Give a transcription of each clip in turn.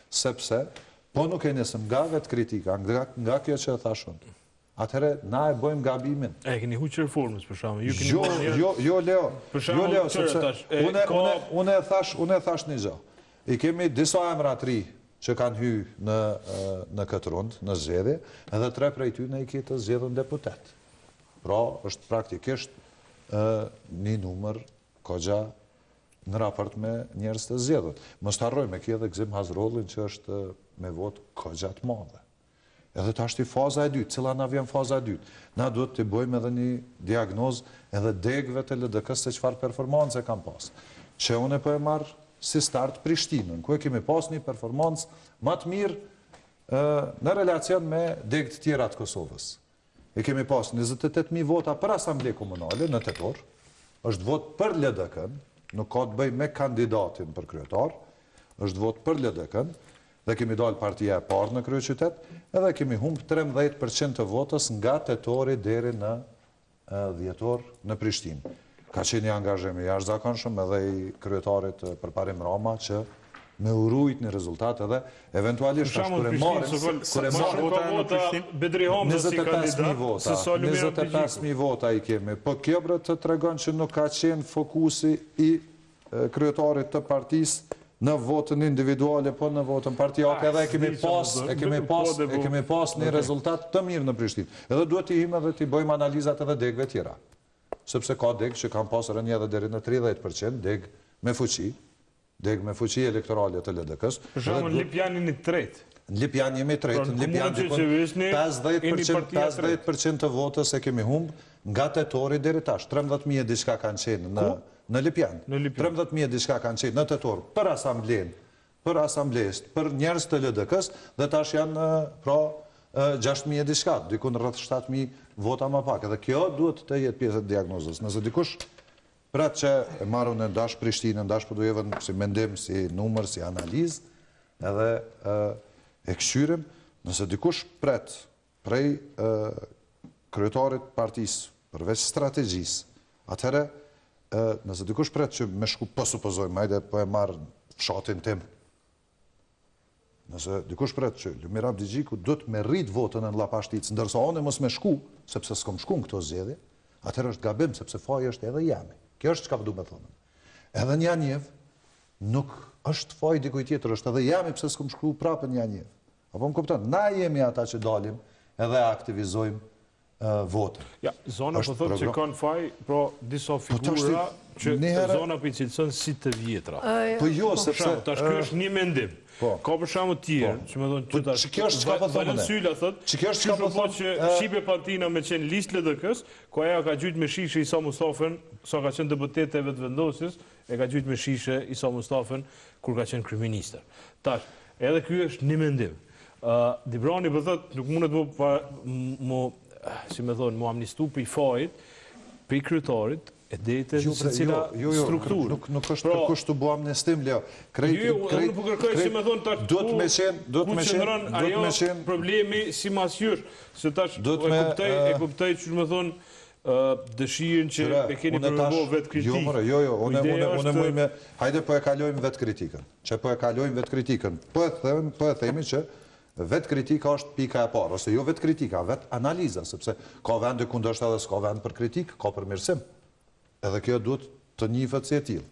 Sepse, po nuk e nisëm nga vetëkritika, nga, nga kjo që e thash unë, atëherë na e bëjmë gabimin. E keni huq reformës për shembull, ju keni jo, jo, jo Leo, jo Leo, sepse unë unë unë e thash, unë e thash një gjë. I kemi disa emra të ri që kanë hy në në këtë rund, në zgjedhje, edhe tre prej tyre i ke të zgjedhur deputet. Pra, është praktikisht ë një numër kogja në raport me njerëz të zgjedhur. Mos të harrojmë, e ke edhe Gëzim Hazrollin që është me votë kogja të madhe. Edhe tashti faza e dytë, cila na vjen faza e dytë? Na duhet të bëjmë edhe një diagnozë edhe degëve të LDK-së se çfarë performance kanë pas. Që unë po e marr si start Prishtinën, ku e kemi pas një performancë ma të mirë në relacion me degët të tjera të Kosovës. E kemi pas 28.000 vota për asamble komunale në tetor, është votë për LDK-n, nuk ka të bëjë me kandidatin për kryetar, është votë për LDK-n, dhe kemi dalë partia e parë në kryeqytet, edhe kemi humb 13% të votës nga tetori deri në dhjetor në Prishtinë. Ka qenë një angazhim i jashtëzakonshëm edhe i kryetarit Përparim Rama që me u rujt një rezultat edhe eventualisht tash kur e marrim kur e marrim vota në Prishtinë Bedri Hamza si kandidat vota, 25000 vota i kemi. Po kjo bre të tregon që nuk ka qenë fokusi i kryetarit të partisë në votën individuale, po në votën partiake, edhe e kemi pas, e kemi pas, e kemi pas një rezultat të mirë në Prishtinë. Edhe duhet t'i hyjmë edhe t'i bëjmë analizat edhe degëve tjera. Sepse ka degë që kanë pas rënie edhe deri në 30%, degë me fuqi, degë me fuqi elektorale të LDK-së. Për shembull, në Lipjan jeni të tretë. Në Lipjan jemi të tretë, në Lipjan dikun 50%, 50% të votës e kemi humb nga tetori deri tash. 13.000 e diçka kanë qenë në në Lipjan. 13.000 e diçka kanë qenë në tetor për asamblenë, për asambleist, për njerëz të LDK-s dhe tash janë pra 6.000 e diçka, dikun rreth 7.000 vota më pak. Edhe kjo duhet të jetë pjesë e diagnozës. Nëse dikush pret që e marr unë ndash Prishtinën, ndash Podujevën si mendim, si numër, si analizë, edhe e kqyrim, nëse dikush pret prej kryetarit partisë, përveç strategjisë, atëherë nëse dikush pret që me shku, po supozojmë, hajde po e marr fshatin tim, nëse dikush pret që Lumir Abdixhiku duhet me rrit votën në Llapashticë, ndërsa unë mos me shku, sepse s'kom shku në këto zgjedhje, atëherë është gabim, sepse faji është edhe jemi. Kjo është çka po du me thonë. Edhe në Janjevë, nuk është faji dikujt tjetër, është edhe jemi pse s'kom shku prapë në Janjevë. Apo më kupton, na jemi ata që dalim edhe aktivizojmë votën. Ja, zona po thotë që kanë faj, pra disa po figura që zona po i cilëson si të vjetra. Po jo, po. sepse tash ky është një mendim. Po. Ka për shembull të tjerë, po. që më thonë që tash. Kjo është çka po thonë. Valon Syla thotë, që kjo është çka po thonë që Shqipe Pantina me qenë listë LDK-s, ku ajo ka gjujt me shishe Isa Mustafën, sa ka qenë deputete e Vetëvendosjes, e ka gjujt me shishe Isa Mustafën kur ka qenë kryeministër. Tash, edhe ky është një mendim. Dibrani po thotë, nuk mundet mu, pa, mu, si me thonë, mu amnistu prej fajit, prej kryetarit, e deri te jo, secila jo, jo, jo, strukturë. Nuk, nuk është pra, kërkush të bo amnistim, Leo. Krejt, jo, jo, unë po kërkoj, si me thonë, tash, duhet me qenë, duhet me qenë, duhet me qenë, problemi simas jush, se tash, e kuptoj, e kuptoj që me thonë, dëshirën që e keni për me bo vetëkritikë. Jo, more, jo, jo, unë, unë, unë, muj me, hajde po e kalojmë vetëkritikën. Që po e kalojmë vetëkritikën. Po e them, po e themi që vetëkritika është pika e parë, ose jo vetëkritika, vetanaliza, sepse ka vende ku ndoshta edhe s'ka vend për kritikë, ka përmirësim. Edhe kjo duhet të njihet si e tillë.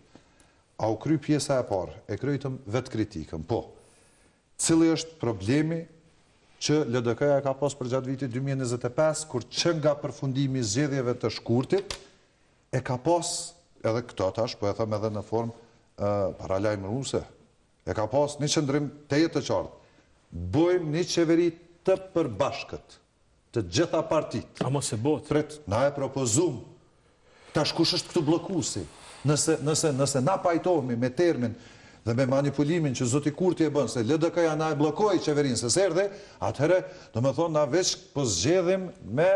A u kry pjesa e parë, e krytëm vetëkritikën, po. Cili është problemi që LDK-ja e ka pas përgjatë vitit 2025, kur që nga përfundimi i zgjedhjeve të shkurtit, e ka pas, edhe këto tash, po e them edhe në formë paralajmëruese, e ka pas një qëndrim tejet të qartë. Bëjmë një qeveri të përbashkët, të gjitha partitë. Ama s'e botë. Prit, na e propozum. Tash kush është këtu bllokuesi? Nëse, nëse, nëse na pajtohemi me termin dhe me manipulimin që zoti Kurti e bën se LDK-ja na e bllokoi qeverinë se s'erdhi, atëherë, domethonë na veç po zgjedhim me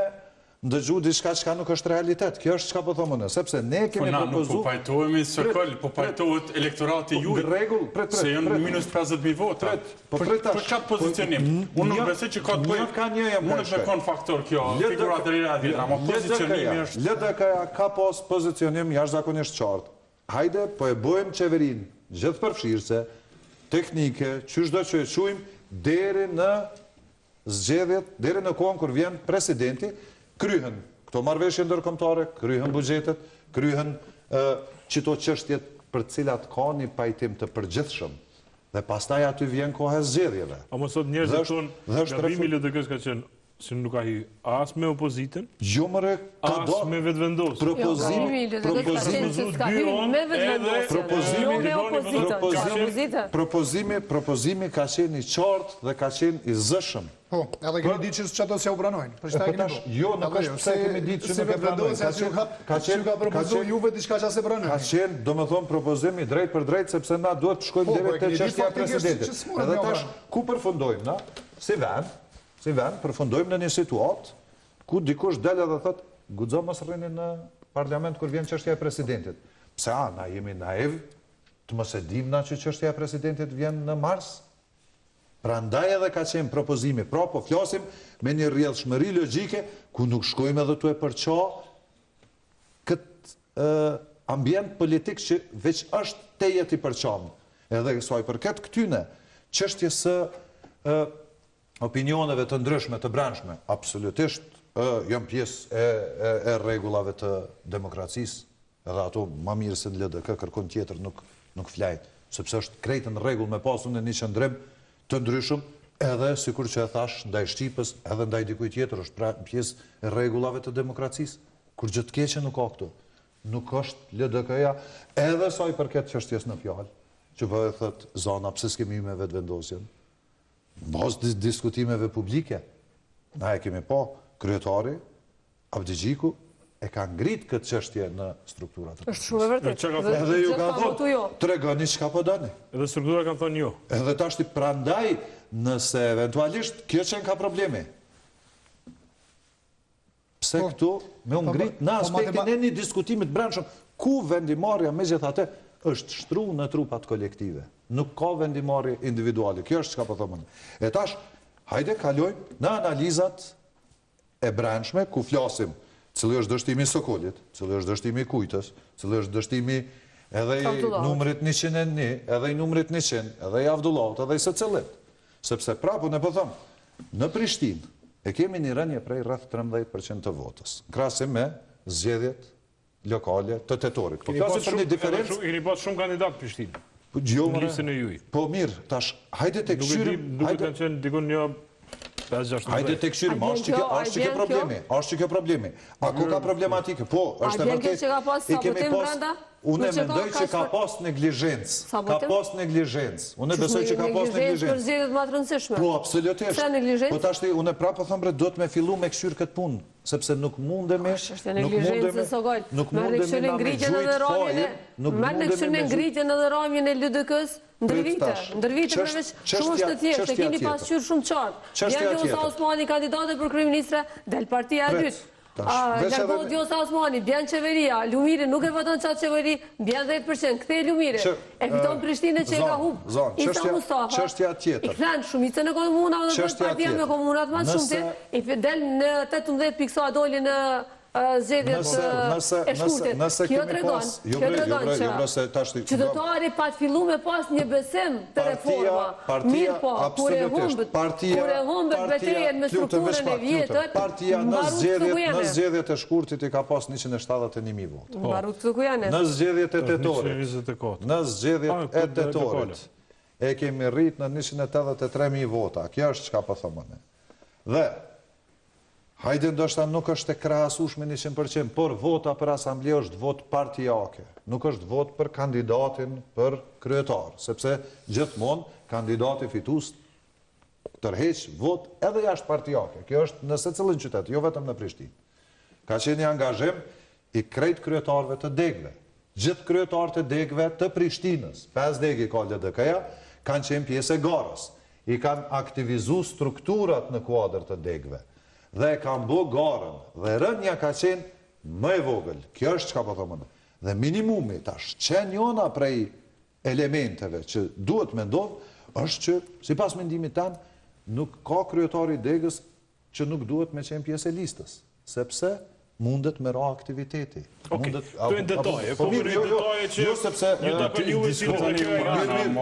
ndëgju diçka çka nuk është realitet. Kjo është çka po them unë, sepse ne kemi propozu... Po na nuk po pajtohemi, Sokol, po pajtohet elektorati po, juaj. Në rregull, prit, prit. Se janë minus 50.000 vota. Prit, po prit tash. Për qatë pozicionim? Unë nuk besoj që ka të bëjë... Një ka një jam Mundet me konë faktor kjo, figurat e reja vjetra, ama pozicionimi është... LDK-ja ka pas pozicionim jashtëzakonisht qartë. Hajde, po e bëjmë qeverinë gjithëpërfshirëse. teknike, qyshdo që e quajmë, deri në zgjedhjet, deri në kohën kur vjen presidenti, kryhen këto marrëveshje ndërkombëtare, kryhen buxhetet, kryhen qito çështjet për të cilat ka një pajtim të përgjithshëm. Dhe pastaj aty vjen koha e zgjedhjeve. Ama sot njerëzit thonë, gabimi i LDK-së ka qenë Se nuk ka hy as me opozitën, jo more, ka as me Vetëvendosjen. Propozimi, propozimi, me Vetëvendosjen, propozimi, jo me opozitën, propozimi, propozimi, propozimi ka qenë i qartë dhe ka qenë i zëshëm. Po, edhe kemi ditë që qato s'jau pranojnë. Për çka po kemi bërë? Jo, nuk është pse kemi ditë që nuk e pranojnë. Ka qenë, ka qenë, ka propozu juve diçka që s'e pranojnë. Ka qenë, domethënë propozim i drejtpërdrejtë sepse na duhet të shkojmë po, deri po, te çështja e presidentit. Edhe tash ku përfundojmë na? Si vend, Si vend, përfundojmë në një situatë ku dikush del edhe thotë, guxo mos rrini në parlament kur vjen çështja e presidentit. Pse a, na jemi naiv, të mos e dimë na që çështja e presidentit vjen në mars? Prandaj edhe ka qenë propozimi, pra po flasim me një rrjedhshmëri logjike ku nuk shkojmë edhe tu e përça këtë ambient politik që veç është tejet i përçamë. Edhe sa i përket këtyne çështjes së opinioneve të ndryshme të brendshme, absolutisht janë pjesë e, e, e rregullave të demokracisë, edhe ato ma mirë se në LDK kërkun tjetër nuk nuk flajnë, sepse është krejt në rregull me pasur në një qëndrim të ndryshëm, edhe sikur që e thash ndaj Shqipës, edhe ndaj dikujt tjetër është pra pjesë e rregullave të demokracisë. Kurgjë të keqe nuk ka këtu. Nuk është LDK-ja edhe sa i përket çështjes në fjalë, që po e thot Zana pse s'kemi me vetëvendosjen. Në bazë të diskutimeve publike, na e kemi pa, kryetari, Abdixhiku, e ka ngrit këtë çështje në strukturat e partisë. Është shumë e vërtetë. Edhe ju ka thonë, jo. tregoni çka po doni. Edhe strukturat kanë thonë jo. Edhe tashti prandaj, nëse eventualisht kjo qenka problemi, Pse po, këtu me u po, ngrit në po, aspektin e një diskutimit brendshëm, ku vendimarrja megjithatë është shtru në trupat kolektive. Nuk ka vendimarrje individuale. Kjo është çka po them unë. E tash, hajde kalojmë në analizat e brendshme ku flasim cili është dështimi i Sokolit, cili është dështimi i Kujtës, cili është dështimi edhe i numrit 101, edhe i numrit 100, edhe i Avdullahut, edhe i secilit. Sepse prapë unë po them, në Prishtinë e kemi një rënie prej rreth 13% të votës, në krahasim me zgjedhjet lokale të tetorit. Po flasim për një diferencë. Keni pas shumë kandidatë në Prishtinë. Po jo, në listën e juaj. Po mirë, tash hajde të kqyrim, hajde kanë qenë dikun një 5-6. Hajde të kqyrim, a është kjo, a është kjo problemi? A është kjo problemi? A ku ka problematike? Po, është e vërtetë. A që ka pas sabotim brenda? Unë mendoj që ka pas neglizhencë. Ka pas neglizhencë. Unë besoj që ka pas neglizhencë. Për zgjedhjet më të rëndësishme. Po, absolutisht. Pse neglizhencë? Po tashti unë prapë po them bre duhet me fillu me kqyr këtë punë, sepse nuk mundemi, nuk mundemi, nuk mundemi na me gjujt fajin, nuk mundemi me ngritjen edhe ramjen e LDK-s ndër vite, ndër vite përveç shumë është të thjeshtë, e keni pasqyrë shumë qartë. Vjen Vjosa Osmani kandidate për kryeministre, del partia e dytë. Largohet Vjosa Osmani, bjen qeveria, Lumiri nuk e voton qatë qeveri, bjen 10%, kthehet Lumiri, e fiton Prishtinën që e ka hup, Isa Mustafa, i kthen shumicën e komunave dhe bëhet partia me komunat ma të shumti, i del në 18 pikë sa doli në zgjedhjet e shkurtit. Kjo tregon, jo, kjo tregon që qytetari pat fillu me pas një besim te reforma, mirëpo, kur e humbët, kur e humbët betejën me strukturën e vjetër, partia në zgjedhjet në zgjedhjet e shkurtit i ka pas 171.000 vota. Mbaru këtu ku janë. Në zgjedhjet e tetorit. Në zgjedhjet e tetorit e kemi rrit në 183.000 vota. Kjo është çka po them unë. Dhe Hajde ndoshta nuk është e krahasueshme 100%, por vota për asamble është votë partiake, nuk është votë për kandidatin për kryetar, sepse gjithmonë kandidati fitues tërheq votë edhe jashtë partiake. Kjo është në secilin qytet, jo vetëm në Prishtinë. Ka qenë një angazhim i krejt kryetarëve të degëve. Gjithë kryetarët e degëve të Prishtinës, 5 degë i ka LDK-ja, kanë qenë pjesë e garës. I kanë aktivizu strukturat në kuadër të degëve. Dhe e kanë bo garën. Dhe rënia ka qenë më e vogël. Kjo është çka po them unë. Dhe minimumi tash, që njona prej elementeve që duhet me ndodh, është që, sipas mendimit tem, nuk ka kryetari i degës që nuk duhet me qenë pjesë e listës, sepse Mundet me ra aktiviteti. Okej, këto janë detaje, po mirë, jo, jo, detaje që jo, sepse ju takon juve si LDK,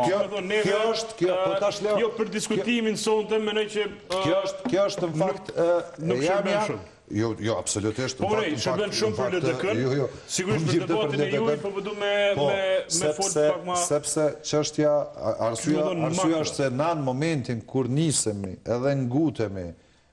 kjo, kjo është, kjo, po tash Leo. Jo për diskutimin sonte mendoj që kjo është, kjo është në fakt nuk shërben shumë. Jo, jo, absolutisht. Po, në shërben shumë për LDK-n. Jo, jo. Sigurisht për debatin e juaj, po po du me po, me me fol pak ma. Sepse çështja, arsyeja, arsyeja është se na në momentin kur nisemi edhe ngutemi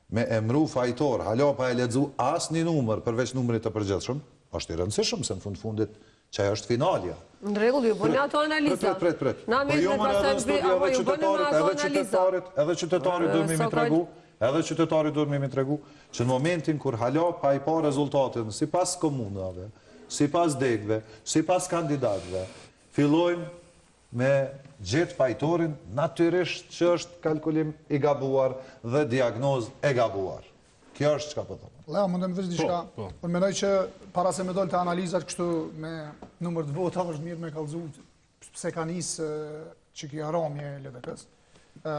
Me emru fajtor, hala pa e lexu asnjë numër përveç numrit të përgjithshëm, është i rëndësishëm se në fund fundit qajo është finalja. Në rregull, ju bëni ato analiza. Prit, prit, prit. Na Po jo more edhe në studio edhe qytetarit, edhe qytetarit, edhe qytetarit duhet me mi tregu, edhe qytetarit duhet me mi tregu që në momentin kur hala pa i pa rezultatin sipas komunave, sipas degëve, sipas kandidatëve, fillojmë Me gjetë fajtorin natyrisht që është kalkulim i gabuar dhe diagnozë e gabuar. Kjo është çka po them. Leo, mundem veç diçka? Po, po. Unë mendoj që para se me dal te analizat kështu me numër të votave është mirë me kallzu pse ka nis që kjo ramje e LDK-s. Ë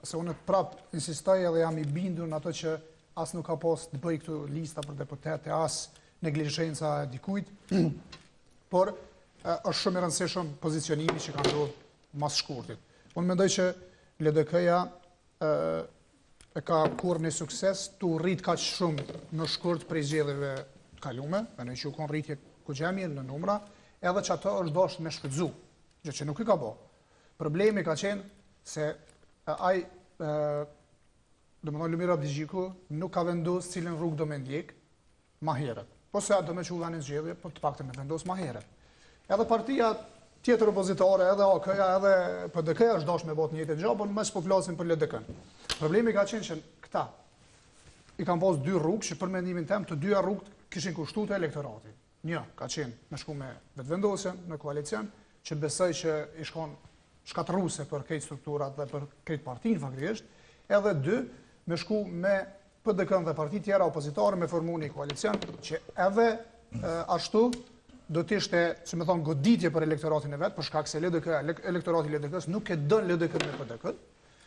se unë prap insistoj edhe jam i bindur në ato që as nuk ka pas të bëj këtu lista për deputetë, as neglizhenca e dikujt, por është shumë i rëndësishëm pozicionimi që ka ndodhur mas shkurtit. Unë mendoj që LDK-ja e ka korr një sukses tu rrit kaq shumë në shkurt prej zgjedhjeve të kalume, mendoj që u kon rritje goxha mirë në numra, edhe që ato është dashtë me shfrytzu, gjë që nuk i ka bo. Problemi ka qenë se ai domethënë Lumir Abdixhiku nuk ka vendos cilën rrugë do me ndjek, ma herët. Po se do me çu vendin n'zgjedhje, po të paktën me vendos ma herët. Edhe partia tjetër opozitare, edhe AAK-ja, edhe PDK-ja është dashtë me bo të njëjtën gjë, por meqë po flasim për LDK-n. Problemi ka qenë që këta i kanë pas dy rrugë që për mendimin tem të dyja rrugët kishin kushtu te elektorati. Një ka qenë me shku me Vetëvendosjen në koalicion, që besoj që ish kon shkatërruese për krejt strukturat dhe për krejt partinë faktikisht, edhe dy, me shku me PDK-në dhe partitë tjera opozitare me formu një koalicion që edhe ashtu do të ishte, si me thonë, goditje për elektoratin e vet, për shkak se LDK, elektorati i LDK-s nuk e don LDK-n me PDK-n.